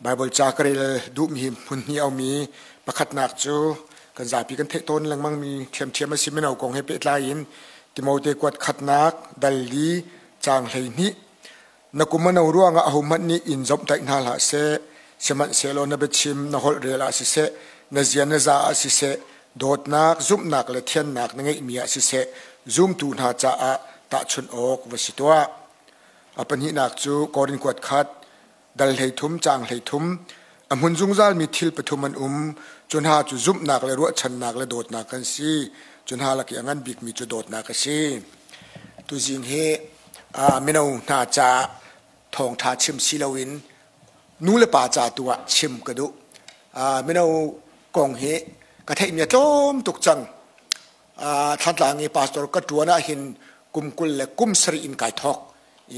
Bible ca ka rel duhmi hmun hnih a um i pakhatnak cu kan zapi kan theih tawn lengmangmi ṭhiamṭhiam a si mino kong he pehtlai in Timote kuat khatnak dal li caang 12. Na kum a no ruangah ahohmanh nih in zomhtaih hna hlah seh, sihmanhsehlaw na biachim na holh rel ah siseh, na zia na za ah siseh, dawtnak, zumhnak le thiannak na ngeihmi ah siseh, zumtu hna caah tahchunh awk va si tuah. A pahnihnak cu Korin kuat khat dal 13 caang 13. A hmun zungzalmi thil pathum an um, cu hna cu zumhnak le ruahchannak le dawtnak an si. Cu hna lak i a ngan bikmi cu dawtnak a si. Tuzing hi mino hna ca thawngṭha chim si loin nu le pa ca tu ah chim ka duh. Mino kong hi ka theihmi a tlawm tuk cang. Thlantlang i pastor ka ṭuan ah hin kum 27 in kai thawk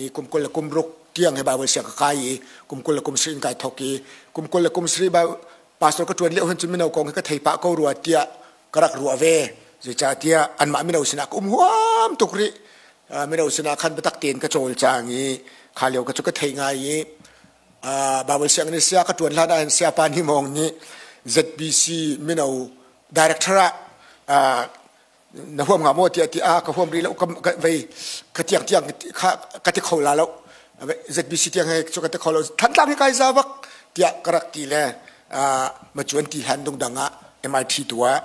i kum 26 tiang hi Bible siang ka kai i kum 27 in kai thawk i kum 27 pastor ka ṭuan lio hin cun mino kong hi ka thei pah ko rua tiah ka rak ruah ve. Zeicahtiah anmah mino sinah ka um huam tuk rih. Mino sinah khan biatak tein ka cawlcang i kha lio ka cu ka thei ngai i Bible sianginn sia ka ṭuan hlan ah hin Sayapa Ni Mawng nih ZBC mino director ah na huam nga maw tiah ti a ka huam rih lo, ka vei ka tiang tiang kha ka ti kho la lo, ZBC tiang he cu ka ti kho lo, Thantlang hi kai za bak tiah ka rak ti le ma cuan ti hlan dungdang ah MIT tu ah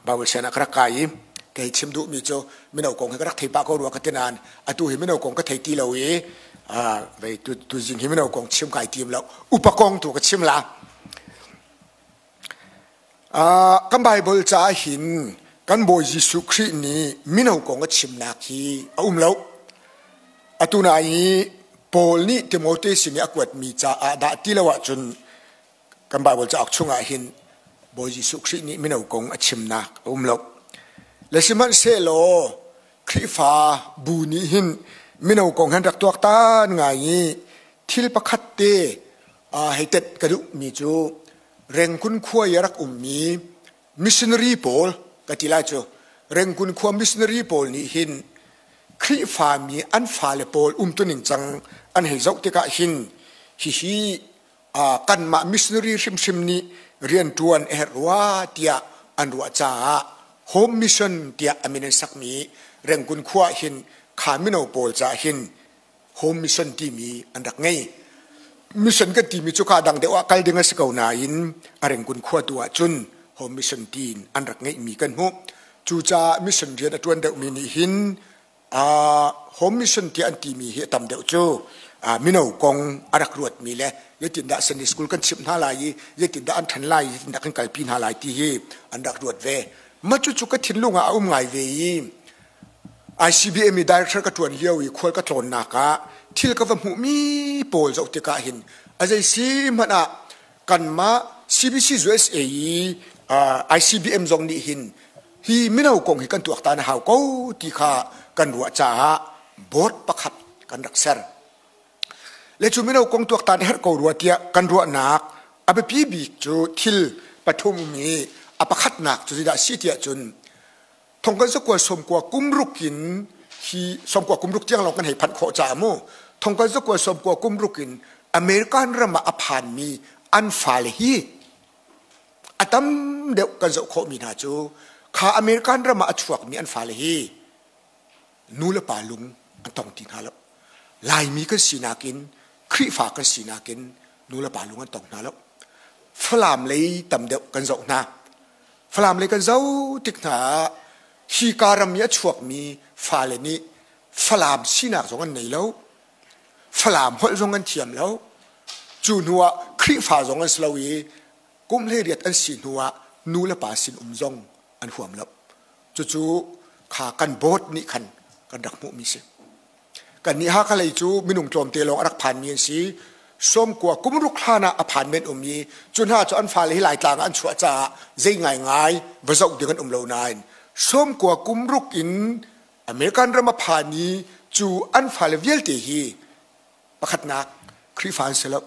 Bible sian ah ka rak kai i kei chim duh mi cu mino kong hi ka rak thei pah ko rua ka ti nain atu hi mino kong ka thei ti lo i vei tu zing hi mino kong chim kai tim lo, upa kong tu ka chim la. Kan Baibal caah hin kan Bawi Jesuh Khrih nih mino kong a chimnak hi a um lo. Atu na i Paul nih Timote sin i a kuatmi caah dah ti lo ahcun kan Baibal cauk chungah hin Bawi Jesuh Khrih nih mino kong a chimnak a um lo. Le sihmanhsehlaw Khrihfa bu nih hin mino kong hin rak tuaktan ngai i thil pakhat te hei tet ka duhmi cu Rengkun khua i a rak ummi missionary pawl ka ti lai cu, Rengkun khua missionary pawl nih hin Khrihfami an fale pawl umtuning cang an hei zoh tikah hin hihi kanmah missionary hrimhrim nih rianṭuan a herh rua tiah an ruah caah Home Mission tiah a min an sakmi Rengkun khua hin kha mino pawl caah hin Home Mission timi an rak ngei. Mission kan timi cu ka dang deuh ah kal ding a si ko nain a Rengkun khua tu ah cun Home Mission tiin an rak ngeihmi kan hmuh. Cucaah mission rian a ṭuan deuhmi nih hin Home Mission tiah an timi hi a tam deuh cu mino kong a rak ruatmi le zeitindah Sunday school kan chimh hna lai i zeitindah an ṭhan lai i zeitindah kan kalpi hna lai ti hi an rak ruat ve. Mah cucu ka thinlung ah a um ngai ve i ICBM i director ka ṭuan lio i khual ka tlawnnak ah thil ka va hmuhmi pawl zoh tikah hin a zei si hmanh ah kanmah CBC USA i ICBM zong nih hin hi mino kong hi kan tuaktan a hau ko ti kha kan ruah caah board pakhat kan rak ser. Le cu mino kong tuaktan herh ko rua tiah kan ruahnak a biapi bik cu thil pathum i a pakhatnak cu zeidah si tiah cun thong kan zakua 90 kum ruk in hi 90 kum ruk tiang lawng kan hei phanh khawh caah mu thong kan zakua 90 kum ruk in American ram ah a phanmi an fale hi a tam deuh kan zoh khawhmi hna cu kha American ram ah a chuakmi an fale hi nu le pa lung an tong ti hna lo. Laimi kan sinak in, Khrihfa kan sinak in nu le pa lung an tong hna lo. Falam lei tam deuh kan zoh hna. Falam lei kan zoh tik hna ah hi ka ram i a chuakmi fale nih Falam sinak zong an nei lo. Falam holh zong an thiam lo. Cu hnu ah Khrihfa zong an si lo i kum 18 an si hnu ah nu le pa sin um zong an huam lo. Cucu kha kan board nih khan kan rak hmuhmi si. Kannih Hakha lei cu minung tlawmte lawng a rak phanmi an si. 90 kum ruk hlan ah a phan men um i cu hna cu an fale hi Laitlang ah an chuah caah zei ngaingai va zoh ding an um lo nain 90 kum ruk in American ram a phan i cu an fale vialte hi pakhatnak Khrihfa an si lo,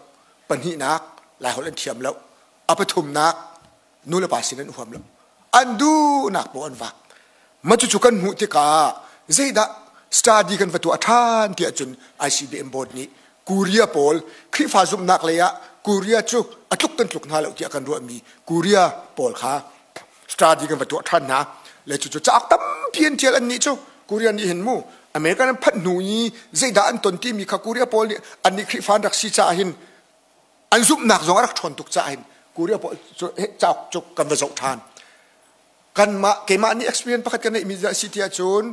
pahnihnak Laiholh an thiam lo, a pathumnak nu le pa sin an huam lo, an duhnak paoh an vak. Mah cucu kan hmuh tikah zeidah study kan va tuah ṭhan tiah cun ICBM board nih Korea pawl Khrihfa zumhnak lei ah Korea cu a tluk kan tluk hna lo tiah kan ruahmi Korea pawl kha study kan va tuah ṭhan hna. Le cucu cauk tampi an ṭial annih cu Korea nih hin mu American an phanh hnu i zeidah an ton timi kha Korea pawl nih annih Khrihfa an rak si caah hin an zumhnak zong a rak ṭhawn tuk caah hin Korea pawl cu cauk cu kan va zoh ṭhan. Kanmah keimah nih experience pakhat ka neihmi a si tiah cun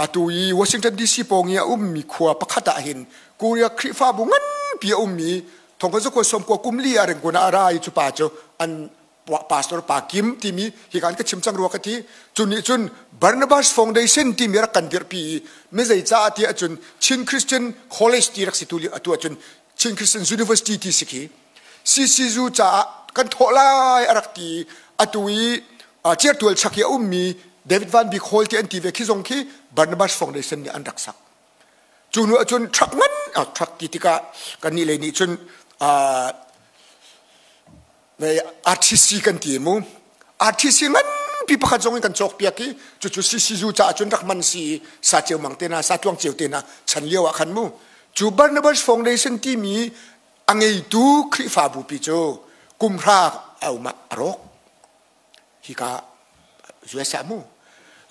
atu i Washington DC pawng i a ummi khua pakhat ah hin Korea Khrihfabu nganpi a ummi thongkhat zakua sawmkua kum li ah Rangoon ah a ra i cu pa cu an pastor pa Kim timi hi kan ka chim cang rua ka ti. Cu nih cun Barnabas Foundation timi rak kan dirhpi i mi zei caah tiah cun Chin Christian College ti rak si tu atu ahcun Chin Christian University ti si khi CCU caah kan thawh lai a rak ti. Atu i certual chak i a ummi David Van Bik Hall ti an ti ve khi zong khi Barnabas Foundation nih an rak sak. Cu hnu ahcun truck ngan truck ti tikah kannih lei nih cun RTC kan ti mu. RTC nganpi pakhat zong in kan cawk piak i cucu CCU caah cun rak man si i sa ceu mang te na sa tuang ceu te na chan lio ah khan mu. Cu Barnabas Foundation timi a ngeitu Khrihfabu pi cu kumhra a um ah a rawk. Hika US ah mu.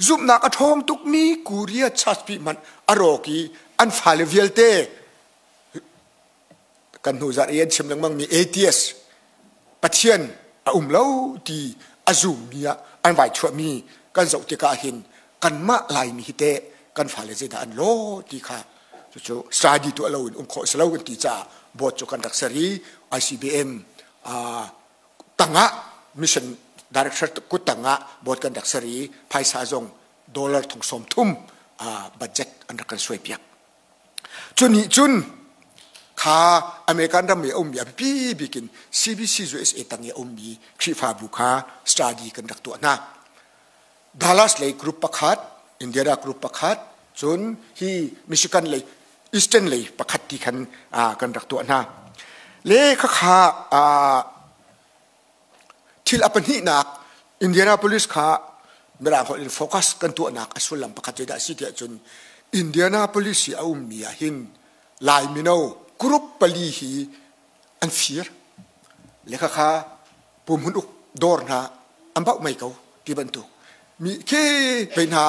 Zumhnak a ṭhawng tukmi Korea church pi hmanh a rawk i an fale vialte kan hnu zarh i an chim lengmangmi atheist Pathian a um lo ti a zummi ah an vai chuahmi kan zoh tikah hin kanmah Laimi hi teh kan fale zeidah an law ti kha cucu study tuah lo in um khawh si lo kan ti caah board cu kan rak ser i ICBM tangah mission director kut tangah board kan rak ser i phaisa zong dollar thong sawm thum budget an rak kan suai piak. Cu nih cun kha American ram i a ummi a biapi bik in CBC USA tang i a ummi Khrihfabu kha study kan rak tuah hna. Dallas lei group pakhat, Indiana group pakhat, cun hi Michigan lei Eastern lei pakhat ti khan kan rak tuah hna. Le khakha thil a pahnihnak Indianapolis kha Mirang holh in focus kan tuahnak a sullam pakhat zeidah a si tiah cun Indianapolis i a ummi ah hin Lai mino group pali hi an fir. Le khakha pumhun uk dawr hna an bauh mei ko ti bantuk mi khi vei hna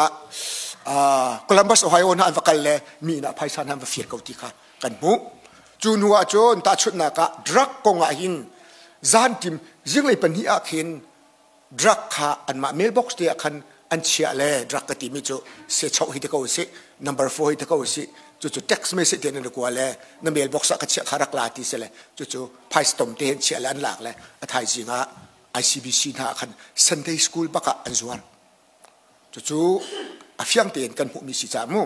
Columbus Ohio hna an va kal le mi inn ah phaisa hna an va fir ko ti kha kan hmuh. Cu hnu ah cun tahchunhnak ah drug kong ah hin zan tim zinglei pahnih ah khin drug kha anmah mailbox te ah khan an chiah le drug ka timi cu sechoh hi te ko si number 4 hi te ko si cucu text message te nan kua le na mailbox ah ka chiah kha rak la ti si le cucu phaisa tom te hin chiah le an lak le a thaizing ah ICBC hna ah khan Sunday school bak ah an zuar. Cucu a fiang tein kan hmuhmi si caah mu.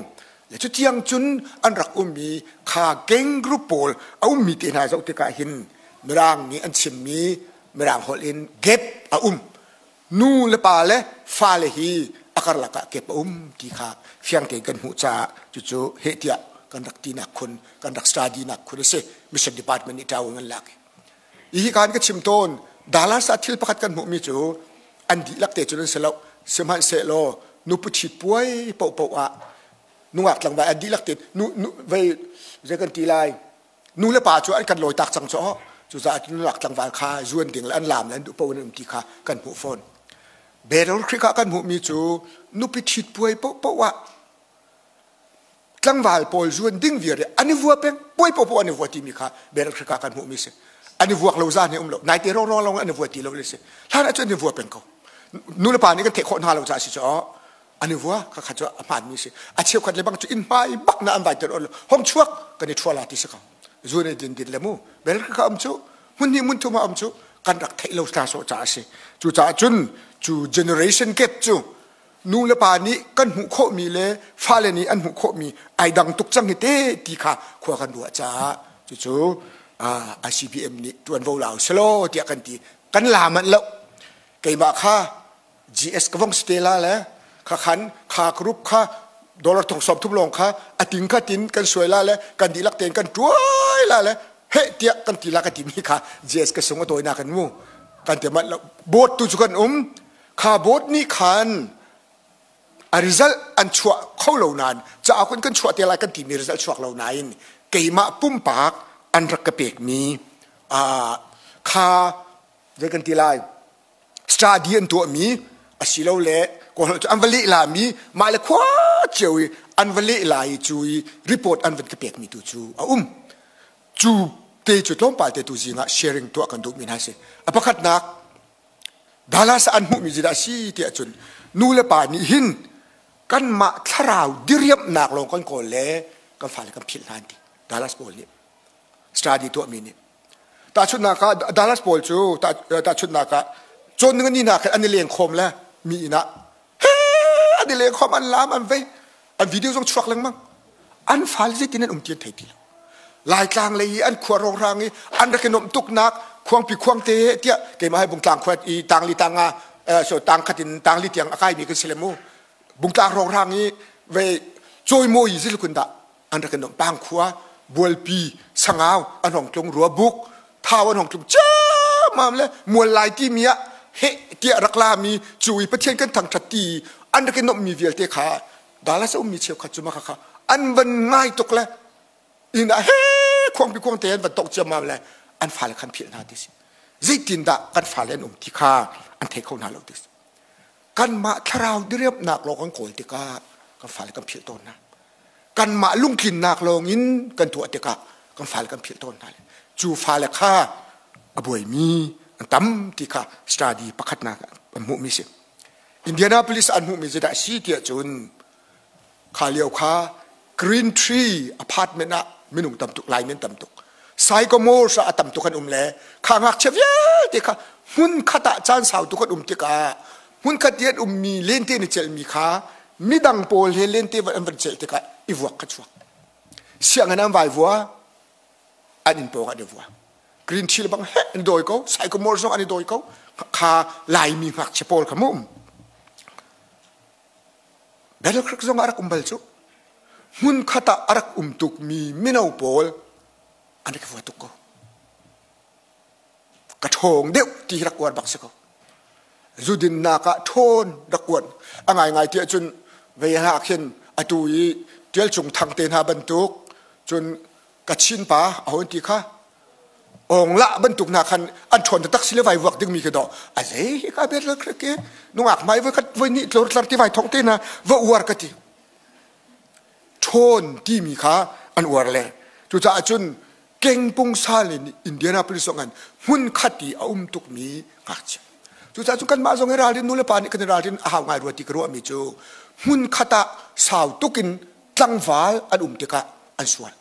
Le cu tiang cun an rak ummi kha gang group pawl a ummi te hna zoh tikah hin Mirang nih an chimmi Mirang holh in gap a um. Nu le pa le fale hi a karlak ah gap a um ti kha fiang tein kan hmuh caah cucu heh tiah kan rak tinak khun kan rak study nak khun a si. Mission Department nih ṭau in an lak i. Hi kan ka chim tawn Dallas ah thil pakhat kan hmuhmi cu an dihlak te cun an si lo. Sihmanhsehlaw nupi ṭhit puai paohpaoh ah nungak tlangval an dihlak te nu nu vei zei kan ti lai nu le pa cu an kan lawi tak cang cu cucaah nungak tlangval kha zuan ding le an laam le an duh paoh in an um ti kha kan hmuh fawn. Battle Creek ah kan hmuhmi cu nupi ṭhit puai paohpaoh ah tlangval pawl zuan ding viar i an i vua peng puai popo an i vua timi kha Beryl Creek ah kan hmuhmi si an i vuak lo zan hi um lo naite rongrong long an i vua ti lo le si hlan ah cun an i vua peng ko nu le pa nih kan theih khawh hna lo caah si cu an i vua kha kha cu a hmaanmi si a cheukhat le bang cu inn hmai bak na an vai tel on hong chuak kan i thua la ti si ko zuan i din din le mu Beryl Creek ah um cu hmun hnih hmun thum ah um cu kan rak theih lo hna sawh caah si cu caah cun cu generation gap cu nu le pa nih kan hmuh khawhmi le fale nih an hmuh khawhmi ai dang tuk cang hi te ti kha khua kan ruah caah cucu ICBM nih ṭuanvo la selaw tiah kan ti. Kan la manh lo. Keimah kha GS ka vong si te la le kha khan kha group kha dollar thong sawm thum lawng kha a ting kha tin kan suai la le kan dihlak tein kan ṭuai la le heh tiah kan ti la ka timi kha GS ka sung a tawi na kan mu kan ti manh lo. Board tu cu kan um. Kha board nih khan a result an chuah kho lo nain cauk in kan chuah te lai kan timi result chuak lo nain keimah pumpak an rak ka pekmi Kha zei kan ti lai study an tuahmi asilole an va leh lami mah le khua cio i an va leh lai cu i report an van ka pekmi tu cu a um. Cu te cu tlawmpal te tu zing ah sharing tuah kan duhmi hna si. A pakhatnak Dallas an hmuhmi zeidah a si tiah cun nu le pa nih hin kanmah thlarau diriamhnak lawng kan kawl le kan fale kan philh hna an ti. Dallas pawl nih study tuahmi nih tahchunhnak ah Dallas pawl cu tahchunhnak ah cawn ning ni hna khan an i leng khawm le mi inn ah he an i leng khawm an lam an vei an video zong chuak lengmang an fale zeitin an um ti an thei ti lo. Laitlang lei i an khua rongrang i an rak i nuamh tuknak khuangpi khuangte tiah keimah hi bungtlang khua i tangli tanga so tang khat in tangli tiang a kaimi kan si le mu bungtlang rongrang i ve cawimawi zilkun dah an rak i nuamh pangkhua bualpi sangau an hong tlung ruabuk thau an hong tlung ciammam le mual lai timi ah he tiah rak lami cu i pathian kan thangthat ti an rak i nuamhmi vialte kha Dallas a ummi cheukhat cu mah kha an van ngai tuk le inn ah he khuangpi khuangte an van tongh ciammam le an fale khan philh hna ti si. Zeitindah kan fale an um ti kha an thei kho hna lo ti si. Kanmah thlarau diriamhnak lawng kan kawl tikah kan fale kan philh tawn hna. Kanmah lungtlinnak lawng in kan tuah tikah kan fale kan philh tawn hna. Cu fale kha a buaimi an tam ti kha study pakhatnak an hmuhmi si. Indianapolis an hmuhmi zeidah a si tiah cun kha lio kha Green Tree apartment ah minung tam tuk Laimi an tam tuk. Sycamores ah a tam tuk an um le kha ngakchia vialte kha hmun khat ah caan sau tuk an um tikah hmun khat i an ummi lente an i celhmi kha midang pawl he lente an van celh tikah i vuak kha chuak. Sianginn an vai vua an inn pawng an i vua. Green Tree bang he an dawi ko Sycamore zong an i dawi ko kha Laimi ngakchia pawl kha mu um. Battle Creek zong ah a rak um bal cu. Hmun khat ah a rak um tukmi mino pawl an rak i vua tuk ko. Ka ṭhawng deuh ti hi rak uar bak si ko. Zudinnak ah ṭhawn rak uan. A ngaingai ti ahcun vei ah khin atu i Ṭial Cung Thang te hna bantuk cun Kachin pa a hon ti kha onglah bantuk hna khan an ṭhawn taktak si le vai vuak dingmi khi dawh a zei hi ka bet le ke nungak hmai voi khat voi nih tlor tlar ti vai thong te na va uar ka ti ṭhawn timi kha an uar le cucaah cun kengpung sal in Indianapolis zong an hmun khat i a um tukmi ngakchia cucaah cun kanmah zong i ralrin nu le pa nih kan i ralrin a hau ngai rua ti ka ruahmi cu hmun khat ah sau tukin tlangval an um tikah an sual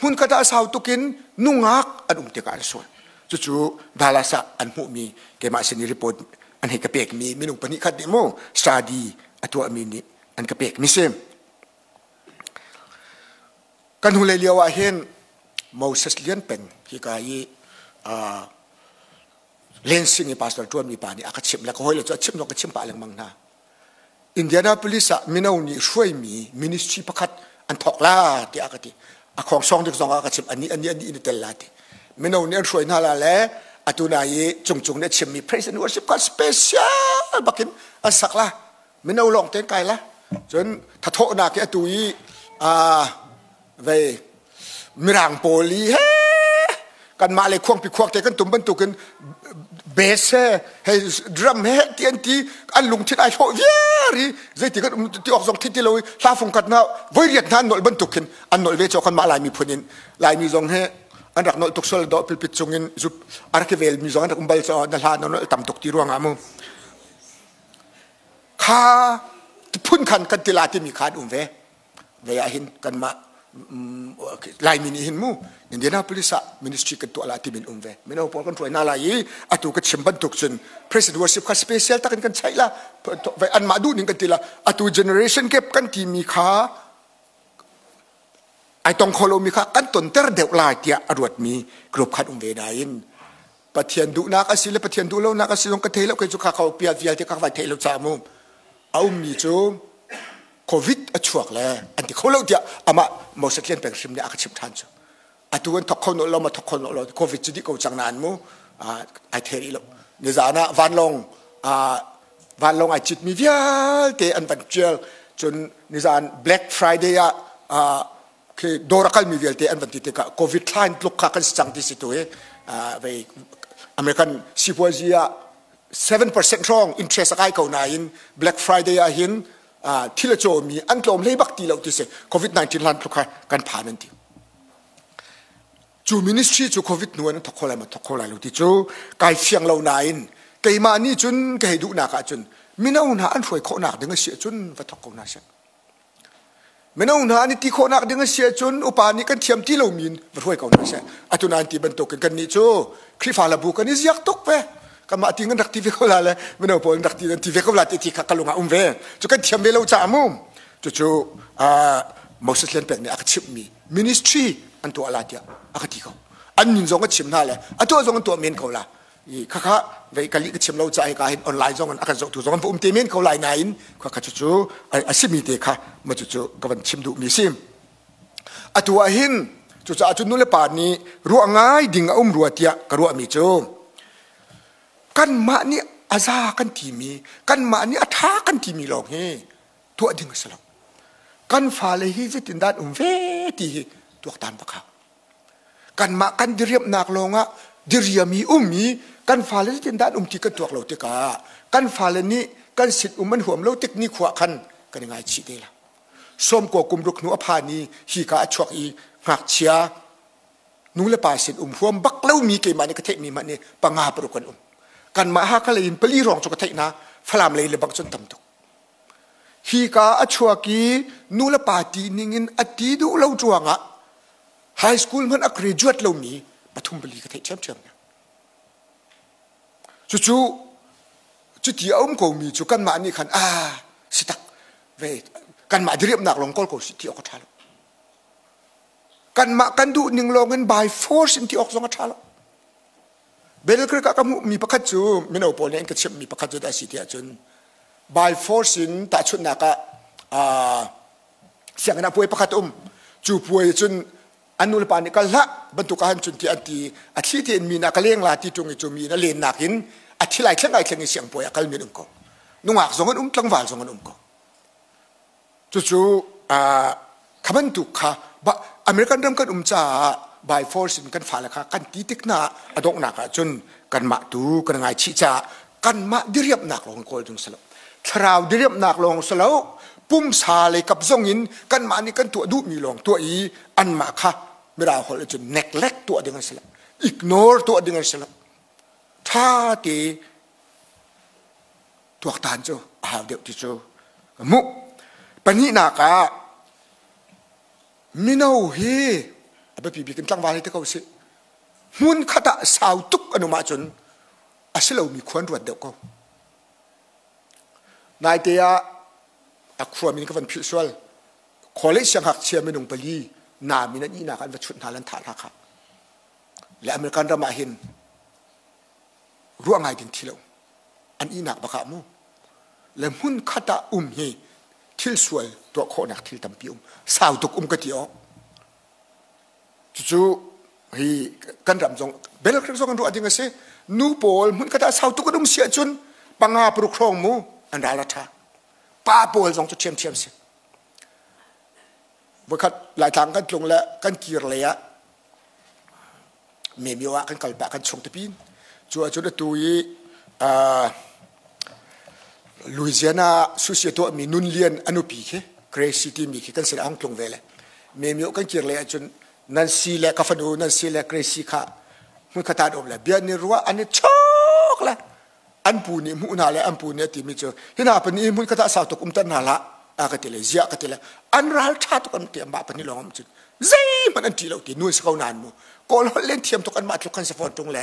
hmunkhat ah sau tukin nungak an um tikah an sual cucu Dallas ah an hmuhmi keimah sin i report an hei ka pekmi minung pahnih khat nih mu study a tuahmi nih an ka pekmi si kan hnulei lio ah hin Moses Lian Peng hika i Lensing i pastor ṭuanmi pa nih a ka chimh le ka hawile cu a chimh zong ka chim pah lengmang hna Indianapolis ah mino nih hruaimi ministry pakhat an thawk la tiah a ka ti. A khawngsawng dik zong ah ka chimh ani ani ani in i tel la ti. Mino nih an hruai hna la le atu na i cungcung nih a chimmi praise and worship kha special bakin an sak la. Mino lawng tein kai la. Cun thathawhnak i atu i vei mirang pawl i he kanmah le khuangpi khuak te kan tum bantukin bass he hei drum he ti an ti an lungthin ai hlawh viar i zeiti kan um ti awk zong thi ti lo i hla fung kat na voi riat hna an nolh bantuk khin an nolh ve cho kanmah laimi phun in laimi zong he an rak nolh tuk sual dawh pilpit cung in zup a rak i vel mi zong an rak um bal cho na hla na nolh tam tuk ti ruangah mu kha phun khan kan tila timi kha an um ve Vei ah hin kanmah Laimi nih hin mu Indianapolis ah ministry kan tuah la ti min um ve. Mino pawl kan hruai hna lai i atu ka chim bantuk cun president worship kha special tak in kan cheih la anmah duh ning kan ti la atu generation gap kan ti mi kha ai tong kho lomi kha kan tonter deuh lai tiah a ruatmi group khan um ve nain Pathian duhnak a si le Pathian duh lonak a si zong ka thei lo kei cu kha kho pia vialte ka vai thei lo ca mu a ummi cu COVID a chuak le an ti kho lo tiah amah Moses Lian Peng hrim nih a ka chimh ṭhan cu atu an thok kho lo ma thok kho lo COVID cu dih ko cang nain mu ai thei rih lo nizan ah vanlawng vanlawng ai citmi vialte an van ṭial cun nizan Black Friday ah khi dawr a kalmi vialte an van ti tikah COVID thla in tluk kha kan si cang ti si tu hi. Vei American sipuazi ah 7% hrawng interest a kai ko nain Black Friday ah hin thil a cawmi an tlawm hlei bak ti lo ti si. COVID-19 hlan tluk kha kan phan an ti. Cu ministry cu COVID hnu an thok kho lai ma thok kho lai lo ti cu kai fiang lo nain keimah nih cun ka hei duhnak ah cun mino hna an hruai khawhnak ding a si ahcun va thok ko hna seh. Mino hna an i ti khawhnak ding a si ahcun upa nih kan thiam ti lomi in va hruai ko hna seh. Atu nain ti bantukin kannih cu Khrihfa labu kan i ziak tuk ve. Kanmah ti kan rak ti ve ko la le mino pawl rak ti ti ve ko la ti ti kha ka lung ah um ve. Cu kan thiam ve lo caah mu. Cucu Moses Lian Pek nih a ka chimhmi ministry an tuah la tiah a ka ti ko. An min zong a chim hna le a tuah zong an tuah men ko la. Khakha vei kali ka chim lo ca ka hin online zong a kan zohtu zong an va um te men ko lai nain khakha cucu a simi te kha ma cucu ka van chim duhmi si. Atu ah hin cucaah cun nu le pa nih ruah ngai ding a um rua tiah ka ruahmi cu kanmah nih a za kan timi kanmah nih a ṭha kan timi lawng hi tuah ding a si lo. Kan fale hi zeitindah an um ve ti hi tuaktan bak hau. Kanmah kan diriamhnak lawngah diriam i um i kan fale zeitindah an um ti kan tuak lo tikah kan fale nih kan sin um an huam lo tik ni khua khan kan i ngaichih te la. Sawmkua kum ruk hnu a phan i hika a chuak i ngakchia nu le pa sin um huam bak lomi keimah nih ka theihmi hmanh nih panga paruk an um. Kanmah Hakha lei in pali rong cu ka theih hna, Falam lei le bang cun tam tuk. Hika a chuak i nu le pa ti ningin a ti duh lo ruangah high school hmanh a graduate lomi pathum pali ka theih ṭhiamṭhiam hna. Cucu cuti a um komi cu kanmah nih khan ah si tak ve kanmah diriamnak lawng kawl ko si ti awk a ṭha lo. Kanmah kan duh ning lawng in by force in ti awk zong a ṭha lo. Battle Creek ah ka hmuhmi pakhat cu mino pawl nih an ka chimhmi pakhat cu dah a si tiah cun by force in tahchunhnak ah sianginn ah puai pakhat um cu puai cun an nu le pa nih kal hlah bantuk ah cun ti an ti a thli tein mi na ka leng la ti ṭung i cu mi in a lennak in a thi lai thleng ai thleng i siang puai a kal mi an um ko nungak zong an um tlangval zong an um ko Cucu kha bantuk kha American ram kan um caah by force in kan fale kha kan ti tik hna a donghnak ah cun kanmah tu kan ngaichih caah kanmah diriamhnak lawng kawl ding si lo. Thlarau diriamhnak lawng si lo pumsa lei kap zong in kanmah nih kan tuah duhmi lawng tuah i anmah kha mirau holh cun neglect tuah ding an si lo. Ignore tuah ding an si lo. Tha te tuaktan cu a hau deuh ti cu ka hmuh. Pahnihnak ah mino hi a biapi bik in tlangval hi ti ko sih hmun khat ah sau tuk an um ahcun a si lomi khua an ruat deuh ko. Naite ah a khua min ka van philh sual college siangngakchia minung pali nam in an ihnak an va chut hna lan thah hna kha le American ram ah hin ruah ngai ding thi lo an ihnak bak ah mu le hmun khat ah um hi thil sual tuah khawhnak thil tampi um sau tuk um ka ti awk cucu hi kan ram zong bel zong an ruah ding a si nu pawl hmun khat ah sau tuk an um si ahcun panga paruk hrawng mu an ral a ṭha pa pawl zong cu ṭhiamṭhiam si voikhat laitlang kan tlung le kan kir lei ah Memyo ah kan kal pah kan chung tipin cu ahcun atu i Louisiana susia tuahmi Nun Lian a nupi khi Gracie timi khi kan sin ah hung tlung ve le Memyo kan kir lei ahcun Nancy le ka fanu Nancy le Gracie kha hmunkhat ah an um le bia ni ruah an i chok le an pu nih hmuh hna le an pu nih a timi cu hi hna pahnih hmun khat ah sau tuk umter hna hlah a ka ti le ziah ka ti le an ral ṭha tuk an ti mah pahnih lawng um cun zeihmanh an ṭih lo ti nu si ko nain mu kawl holh len thiam tuk anmah tluk khan si fawn ṭung le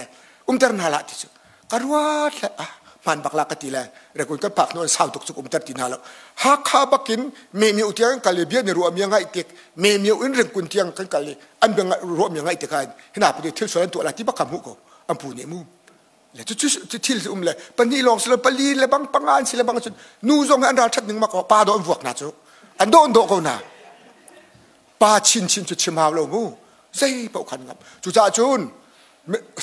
umter hna hlah ti cu ka ruat le ah hman bak la ka ti le rekun kan pak nu an sau tuk cuk umter ti hna lo Hakha bakin me miu tiang kal i bia ni ruah mi ngaih tik me miu in ringkun tiang kan kal i an bia ruah mi ngaih tik ah hina pahnih thil sual an tuah la ti bak ka hmuh ko an pu nih mu le cu cu thil um le pahnih lawng si lo pali le bang panga an si le bang cun nu zong an ral that ning mak pa do an vuak hna cu an do an dawh ko hna pa chin chin cu chim hau lo mu zei paoh khan ngam cucaah cun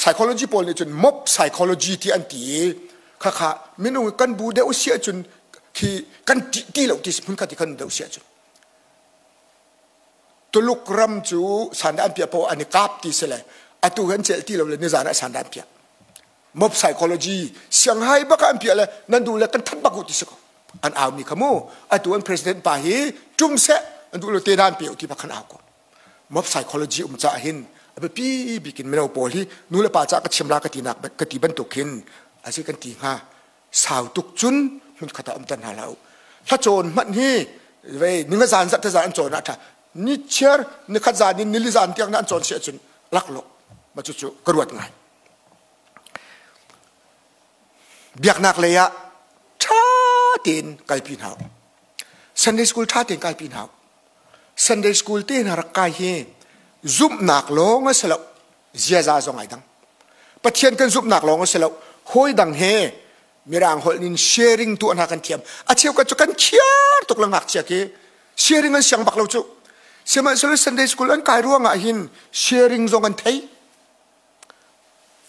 psychology pawl nih cun mob psychology ti an ti i khakha minung kan bu deuh si ahcun khi kan ti lo ti hmun khat i kan deuh si ahcun Tuluk ram cu san an piah paoh an i kap ti si le. Atu kan celh ti lo le nizan ah san dan piah. Mob psychology Shanghai bak an piah le nan duh le kan that bak u ti si ko. An au mi kha mu. Atu an president pa hi tum seh an duh lo te dan pe u ti bak khan au ko. Mob psychology um ca hin a biapi bikin mino pawl hi nu le pa ca ka chim la ka ti nak ka ti bantuk hin asi kan ti hnga sau tuk cun hmun khat ah um ter hna hlah u. Hlacawn hmanh hi vei ninga zan zat te zan an cawn ah tha ni chiar ni khat zan in nili zan tiang na an cawn si ahcun laklawh ma cu cu ka ruat ngai. Biaknak lei ah ṭha tein kalpi hna u. Sunday school ṭha tein kalpi hna u. Sunday school te hna rak kai hi zumhnak lawng a si lo ziaza zong ai dang. Pathian kan zumhnak lawng a si lo hawi dang he mirang holh in sharing tuah hna kan thiam. A cheukhat cu kan khiar tuk le ngakchia khi sharing an siang bak lo cu. Sihmanhsehlaw Sunday school an kai ruangah hin sharing zong an thei.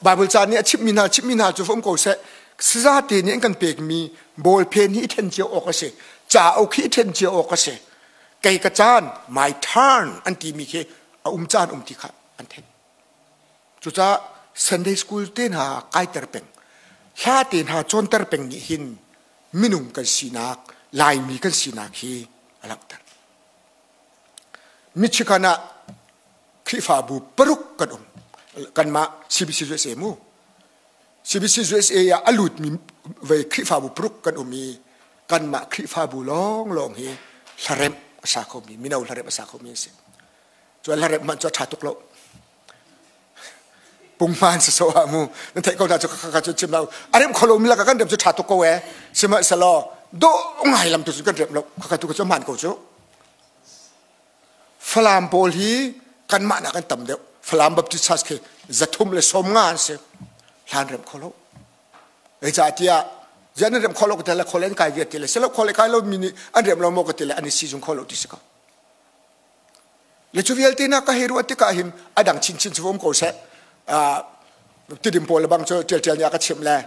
Bible ca nih a chimhmi hna chimhmi hna cu um ko seh. Sazate nih an kan pekmi ballpen hi i ṭhen cio awk a si. Cauk hi i ṭhen cio awk a si. Kei ka caan, my turn an timi khi a um caan um ti kha an theih. Cucaah Sunday school te hna kaiter peng, hla te hna cawnter peng nih hin minung kan sinak, Laimi kan sinak hi a langhter. Michigan ah Khrihfabu paruk kan um. Kanmah CBC USA mu. CBC USA ah a lutmi vei Khrihfabu paruk kan um i kanmah Khrihfabu lawnglawng hi hlaremh a sa khomi, mino hlaremh a sa khomi an si. Cu hlaremh hmanh cu a ṭha tuk lo. Pungman si so ah mu. Nan theih ko hna cu kha cu chim lo. A remh kho lomi lakah kan remh cu ṭha tuk ko ee. Sihmanhsehlaw dawh ngai lam tu cu kan remh lo. Khakha tu cu hmaan ko cu. Falam pawl hi kanmah nak an tam deuh. Falam Baptist Church khi 390 an si. Hlan remh kho lo. Zeicahtiah ziah nan remh kho lo ka ti le kho le an kai viar ti le silo kho le kai lo mi nih an remh lo maw ka ti le an i sizung kho lo ti si ko. Le cu vialte na ka hei ruah tikah hin a dang chinchin cu um ko seh. Tidim pawl le bang cu ṭial ṭial nih a ka chimh le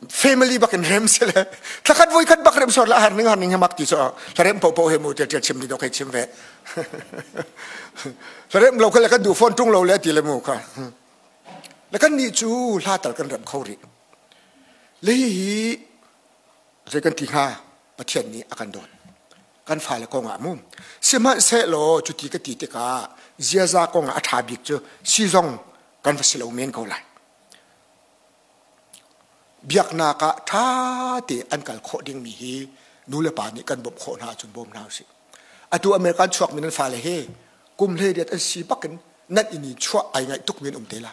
family bak in rem se le thlakhat voi khat bak rem sor la har ning har ning hamak ti so rem po po he mu tel tel chim ni do kai chim ve rem lo kha le kan du phone tung lo le ti le mu kha le kan ni cu hla tal kan rem kho ri le hi hi zei kan ti hnga pathian nih a kan dawt kan fale kong ah mu sihmanhsehlaw cuti ka ti tikah ziaza kong ah a ṭha bik cu si zong kan va si lo men ko lai Biaknak ah ṭha te an kal khawh dingmi hi nu le pa nih kan bawmh khawh hna ahcun bawm hna usih. Atu American chuakmi nan fale hi kum hleiriat an si bakin nan inn in chuah ai ngaih tukmi an um te la.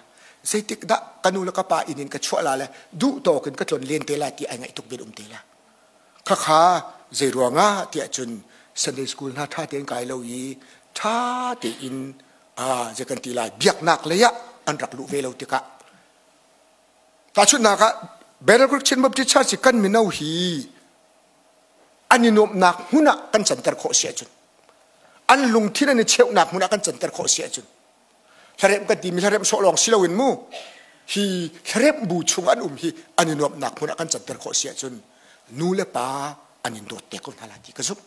Zeitik dah ka nu le ka pa inn in ka chuah la le duh tawk in ka tlon len te la ti ai ngaih tukmi an um te la. Khakha zei ruangah tiah cun Sunday school hna ṭha tein kai lo i ṭha tein zei kan ti lai biaknak lei ah an rak luh ve lo tikah Tahchunhnak ah Battle Creek Chin Baptist Church kan mino hi an i nuamhnak hmun ah kan canter khawh si ahcun an lungthin an i cheuhnak hmun ah kan canter khawh si ahcun hlaremh kan timi hlaremh sawh lawng si loin mu hi hlaremh bu chung an um hi an i nuamhnak hmun ah kan canter khawh si ahcun nu le pa an in dawt te ko hna la ti ka zumh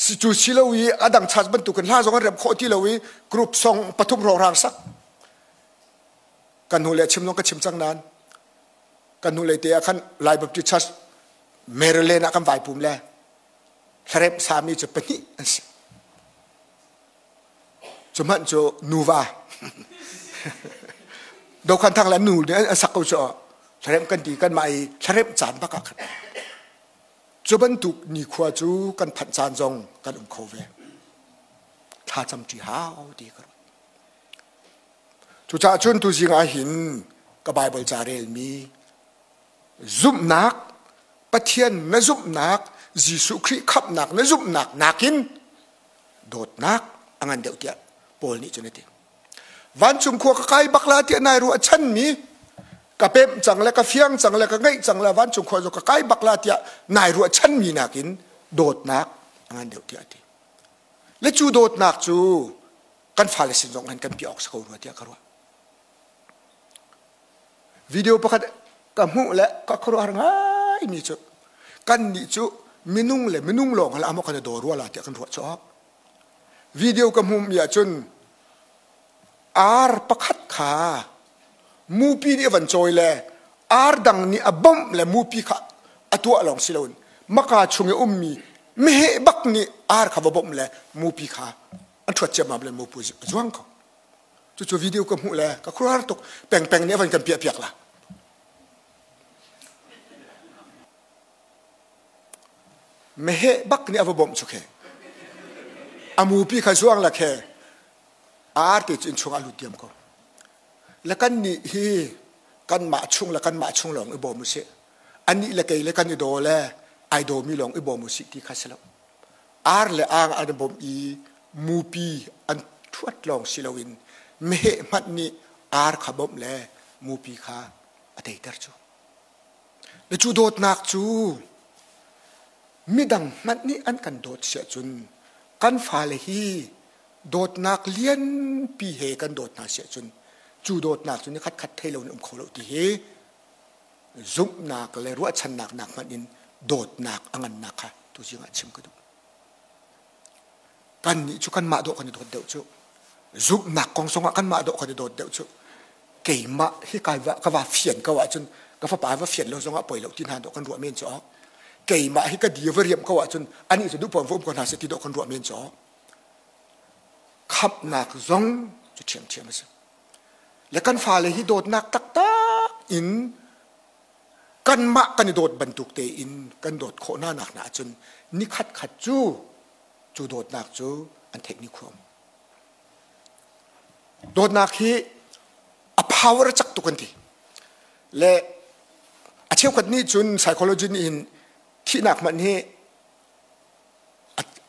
si cu si lo i a dang church bantukin hla zong an remh khawh ti lo i group song pathum hrawng sak Kan hnulei a chim zong ka chim cang nain kan hnulei te ah khan Lai Baptist Church Maryland ah kan vai pum le hlaremh sami cu pahnih an si. Cu hmanh cu nuva Dokhan thang le nu nih an sak ko cu hlaremh kan ti kan mah i hlaremh caan bak ah khan cu bantuk nikhua cu kan phanh caan zong kan um kho ve. Thlacam ṭi hau ti ka ruat. Cucaah cun tuzing ah hin ka Baibal ca relmi zumhnak Pathian na zumhnak Jesuh Khrih khamhnak na zumhnak nakin dawtnak a ngan deuh tiah Paul nih cun a ti. Vancung khua ka kai bak la tiah nai ruah chanmi ka pemh cang le ka fiang cang le ka ngeih cang le vancung khua cu ka kai bak la tiah nai ruah chanmi nakin dawtnak a ngan deuh tiah a ti. Le cu dawtnak cu kan fale sin zong hin kan piah awk si ko rua tiah ka ruah. Video pakhat ka hmuh le ka khuaruahhar ngaimi cu kan nih cu minung le minung lawng hal amo kan i daw rua la tiah kan ruah cawk. Video ka hmuh mi ahcun Ar pakhat kha mupi nih a van cawi le ar dang nih a bawmh le mupi kha a tuah lawng si loin maka chung i ummi meheh bak nih ar kha va bawmh le mupi kha an ṭhuat ciammam le mupi a zuang ko. Cucu video ka hmuh le ka khuaruahhar tuk pengpeng nih a van kan piah piak la. Meheh bak nih a va bawmh cu khe. A mupi kha zuang la khe ar te cu innchung ah lut diam ko. Le kan nih hi kanmah chung le kanmah chung lawng i bawm usih. Anih le kei le kan i daw le ai dawmi lawng i bawm usih ti kha si lo. Ar le ang an i bawmh i mupi an thuat lawng si loin meheh hmanh nih ar kha bawmh le mupi kha a teiter cu. Le cu dawtnak cu midang hmanh nih an kan dawt siah cun kan fale hi dawtnak lianpi he kan dawt hna siah cun cu dawtnak cu ni khatkhat thei lo in um kho lo ti hi zumhnak le ruahchannak nak hmanh in dawtnak a ngannak kha tuzing ah chim ka duh. Kannih cu kanmah dawh kan i dawt deuh cu. Zumhnak kong zongah kanmah dawh kan i dawt deuh cu. Keimah hi kai va ka va fian ko ahcun ka fapa va fian lo zongah poi lo ti hna dawh kan ruah men cu. Keimah hi ka di va riam ko ahcun anih cu duh pawn va um ko hna seh ti dawh kan ruah men cu. Khamhnak zong cu ṭhiamṭhiam a si. Le kan fale hi dawtnak taktak in kanmah kan i dawt bantuk tein kan dawt khawh hna nak hna ahcun nikhat khat cu cu dawtnak cu an theih ni khuam. Dawtnak hi a power a cak tuk an ti. Le a cheukhat nih cun psychology nih hin thihnak hmanh hi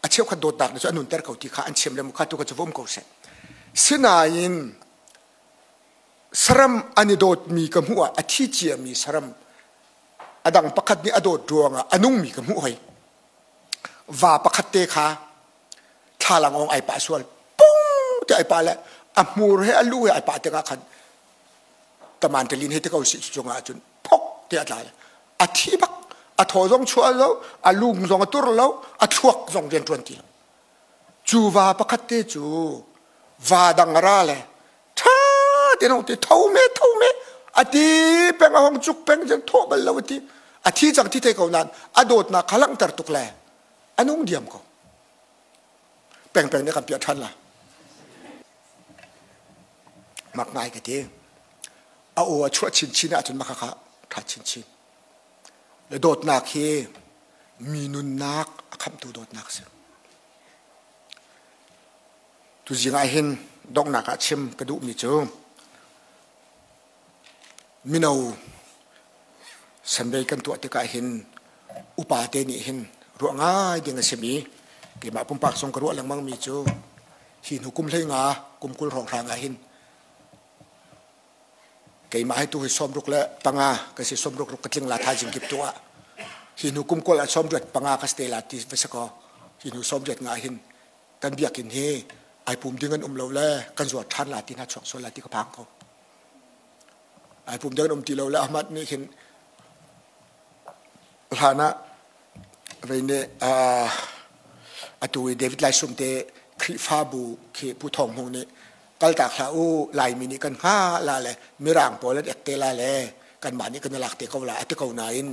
a cheukhat dawtnak nih cun a nunter ko ti kha an chim le mu kha tu kha cu va um ko seh. Sinain saram an i dawtmi ka hmuh ah a thi ciami saram a dang pakhat nih a dawt ruangah a nungmi ka hmuh hoi. Va pakhat te kha thlalangawng ai pah sual pung ti ai pah le a hmur he a lu he ai pah tikah khan taman telin he te ko si cungah cun phok te a tla a thi bak a thaw zong chuah lo a lung zong a tur lo a thluak zong rian ṭuan ti lo cu va pakhat te cu va dang ra le ṭha te nong ti tho me tho me a ti peng a hong cuk peng jen thawh bal lo a ti a thi cang thi te ko nain a dawtnak kha langhter tuk le a nung diam ko peng peng nih kan piah ṭhan la mak ngai ka ti a aw a chuah chinchin ahcun maka kha ṭha chinchin le dawtnak hi mi nunnak a khamhtu dawtnak a si Tuzing ah hin donghnak ah chim ka duhmi cu mino Sunday kan tuah tikah hin upa te nih hin ruah ngai ding a simi keimah pumpak zong ka ruah lengmang mi cu hi hnu kum hlei nga kum 20 hrawnghrang ah hin keimah hi tu hi 65 ka si 60 ruk ka tling la thaizing kip tu ah hi hnu kum 20 ah 75 ka si te la ti va si kaw hi hnu 75 hin kan biakinn hi ai pum ding an um lo le kan zuar ṭhan la ti hna chuak sual la ti ka phang ko ai pum ding an um ti lo le Ahmad nih khin hlan ah vei nih atu i David Lai Sum te Khrihfabu khi Pu Thawng Hmung nih kaltak hlah u Laimi nih kan hnga la le Mirang pawl an ek te la le kanmah nih kan i lak te ko la a ti ko nain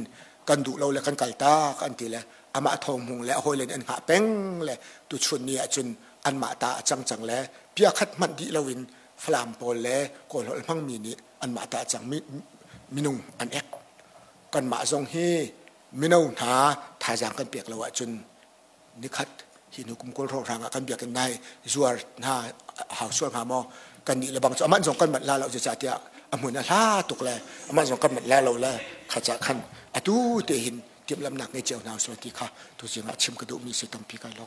kan duh lo le kan kaltak an ti le amah Thawng Hmung le a hawile nih an hngah peng le tuchun ni ahcun anmah ta a cang cang le pia khat hmanh dih loin Falam pawl le Kawl holh hmangmi nih anmah ta a cang minung an ek kanmah zong hi mino hna thazaang kan pek lo ahcun nikhat hi hnu kum 20 hrawnghrang ah kan biakinn nai zuar hna hau sual hnga maw kan nih le bang cu amah zong kan manh la lo zeicahtiah a hmun a hla tuk le amah zong kan manh la lo le kha ca khan atu te hin timhlamnak ngei cio hna usih ti kha tuzing ah chim ka duhmi si tampi kai lo.